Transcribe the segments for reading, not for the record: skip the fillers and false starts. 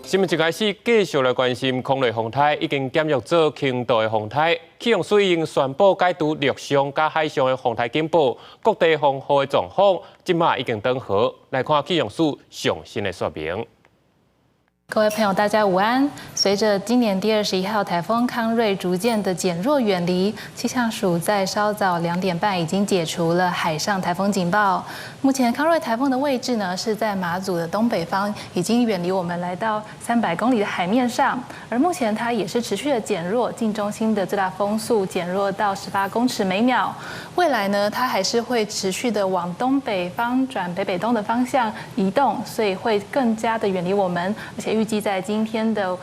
新聞一開始繼續來關心康瑞風颱已經減弱做輕度的風颱，氣象署已經宣布解除陸上佮海上的風颱警報，各地防雨的狀況這馬已經轉好。來看氣象署上新的說明。各位朋友，大家午安。隨着今年第21號颱風康瑞逐漸的減弱遠離，氣象署在稍早2點半已經解除了海上颱風警報。目前康瑞颱風的位置呢是在馬祖的東北方，已經遠離我們來到300公里的海面上。而目前它也是持續的減弱，近中心的最大風速減弱到18公尺每秒。未來呢，它還是會持續的往東北方轉北北東的方向移動，所以會更加的遠離我們，而且預計在今天的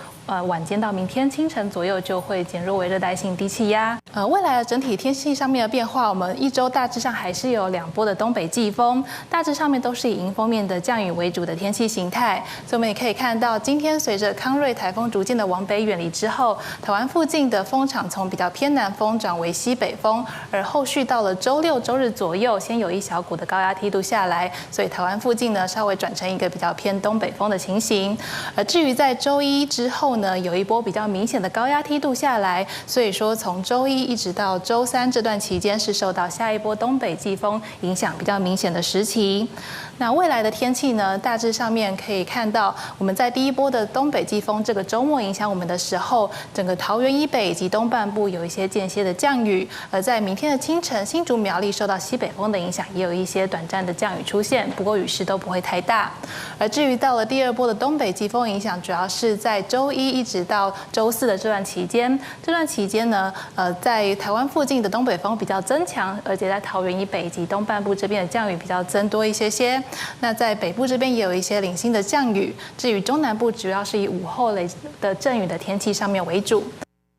晚間到明天清晨左右就會減弱為熱帶性低氣壓。未來的整體天氣上面的變化，我們一周大致上還是有兩波的東北季風，大致上面都是以迎風面的降雨為主的天氣形態。所以我們也可以看到，今天隨着康瑞颱風逐漸的往北遠離之後，台灣附近的風場從比較偏南風轉為西北風，而後續到了週六、週日左右，先有一小股的高壓梯度下來，所以台灣附近呢稍微轉成一個比較偏東北風的情形。而至於在週一之後呢，有一波比較明顯的高壓梯度下來，所以說從週一一直到週三這段期間是受到下一波東北季風影響比較明顯的時期。那未來的天氣呢，大致上面可以看到，我們在第一波的東北季風這個週末影響我們的時候，整個桃園以北以及東半部有一些間歇的降雨；而在明天的清晨，新竹苗栗受到西北風的影響，也有一些短暫的降雨出現，不過雨勢都不會太大。而至於到了第二波的東北季風影響，主要是在週一一直到週四的這段期間，這段期間呢，在台灣附近的東北風比較增強，而且在桃園以北以及東半部這邊的降雨比較增多一些些。那在北部這邊也有一些零星的降雨，至於中南部，主要是以午後雷的陣雨的天氣上面為主。